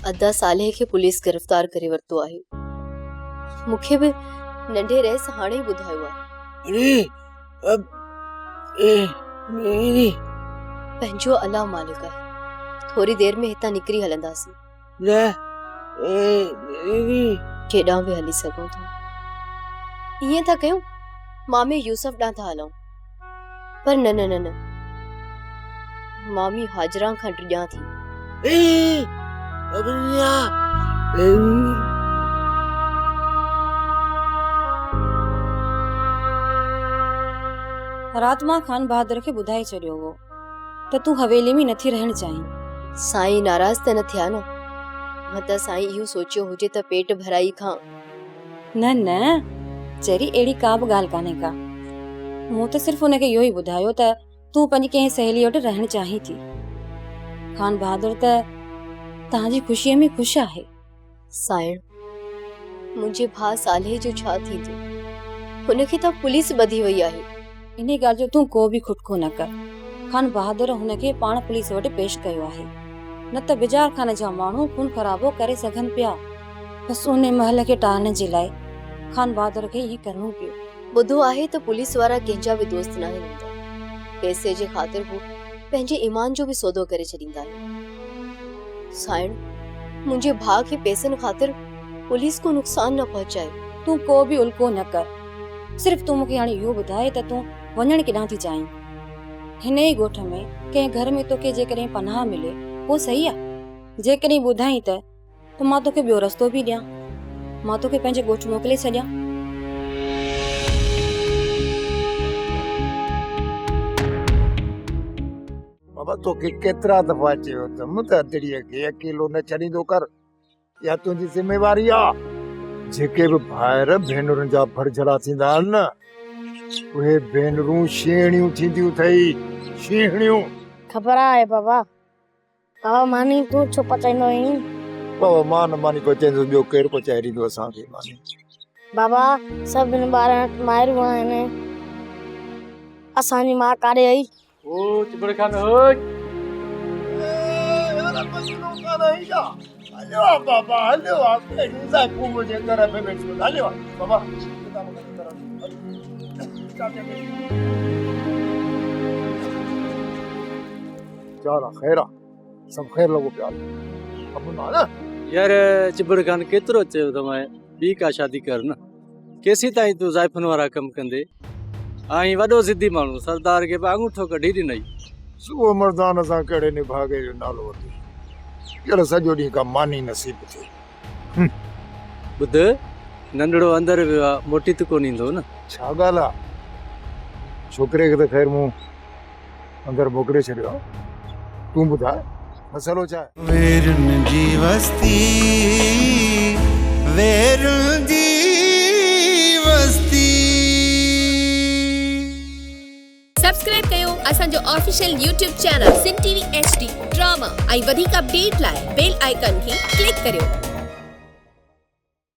ادا صالح کي پوليس گرفتار ڪري ورتو آهي. مون کي به ننڍي رئيس هاڻي ئي ٻڌايو آهي. پنهنجو الله مالڪ آهي. ٿوري دير ۾ هتان نڪري هلنداسين. ڪيڏانهن به هلي سگهون ٿا. ائين ٿا ڪيون مامي يوسف ڏانهن ٿا هلون. پر نه نه نه نه مامي حاجران کان ڊڄان ٿي. رات مان خان بهادر کي ٻڌائي ڇڏيو هو ته تون حويلي ۾ نٿي رهڻ چاهين. سائين ناراض ته نه ٿيا نه؟ متان سائين اهو سوچيو هجي ته پيٽ ڀرائي کان. نه نه چري اهڙي ڪا به ڳالهه ڪانهي ڪا. مون ته صرف هن کي اهو ئي ٻڌايو ته تون پنهنجي ڪنهن سهيليء وٽ رهڻ چاهين ٿي. خان بهادر ته توهان جي خوشيء ۾ خوش آهي. سائڻ، منهنجي ڀاء صالح جو ڇا ٿيندو؟ هن کي ته پوليس ٻڌي وئي آهي. انهيء ڳالهه جو تون ڪو به کٽڪو نه ڪر. خان بهادر هن کي پاڻ پوليس وٽ پيش ڪيو آهي. نه ته بجار خان جا ماڻهو خون خرابو ڪري سگهن پيا. بس انهيء مهل کي ٽارڻ جي لاء خان بهادر کي ائين ڪرڻو پيو. ٻڌو آهي ته پوليس وارا ڪنهن جا به دوست ناهن هوندا. پئسي جي خاطر هو پنهنجي ايمان جو به سودو ڪري ڇڏيندا آهن. سائڻ، منهنجي ڀاء کي پئسن خاطر پوليس ڪو نقصان نه پهچائي. تون ڪو به الڪو نه ڪر. صرف تون مون کي هاڻي اهو ٻڌاء ته تون وڃڻ ڪيڏانهن ٿي چاهين؟ هن ئي ڳوٺ ۾ ڪنهن گهر ۾ توکي جيڪڏهن پناهه ملي، پوء صحيح آ. جيڪڏهن ٻڌائين ته ته مان توکي ٻيو رستو به ڏيان. مان توکي پنهنجي ڳوٺ موڪلي ڇڏيان. بابا توکي ڪيترا دفعا چيو اٿم ته ادڙيء کي اڪيلو نه ڇڏيندو ڪر. اها تنهنجي ذميواري آ. جيڪي به ڀائر ڀينرن جا ڀرجهلا ٿيندا آهن نه، اهي ڀينرون شينهڻيون ٿينديون اٿئي، شينهڻيون. خبر آهي بابا. بابا ماني تون ڇو پچائيندو آهين؟ بابا مان نه ماني پچائيندس ٻيو ڪير پچائي ڏيندو اسان کي ماني؟ بابا سڀني ٻارن وٽ مائرون آهن اسان جي ماء ڪاڏي وئي؟ او چٻڙ خان او. يار مجنون خان آهين ڇا؟ هليو آ بابا هليو آ ڪهڙيون زائفون منهنجي گهر ۾ ويٺيون آهن هليو آ بابا ڪتاب کڻي گهر هل چاچا کي. چار آ خير آ سڀ خير لڳو پيو آ امن آ نه. يار چٻڙ خان ڪيترو چيو ته مان ٻي ڪا شادي ڪر نه ڪيسين تائين تون زائفن وارا ڪم ڪندي آهين وڏو ضدي ماڻهو سردار کي به آڱوٺو ڪڍي ڏنئي. صبح مردان سان ڪهڙي نڀاڳي جو نالو وٺي يار سڄو ڏينهن ڪا ماني نصيب ٿئي. ٻڌ ننڍڙو اندر ويو آ موٽي ته ڪونه ايندو نه. ڇا ڳالهه آ ڇوڪري کي ته خير مون اندر موڪلي ڇڏيو آ تون ٻڌاء مسئلو ڇا آهي؟ ويرن جي وستي ويرن جي وستي. سبسڪرائب ڪيو اسان جو official YouTube channel Sindh T V H D drama ۽ وڌيڪ اپڊيٽ لاء بيل آئيڪان کي ڪلڪ ڪريو.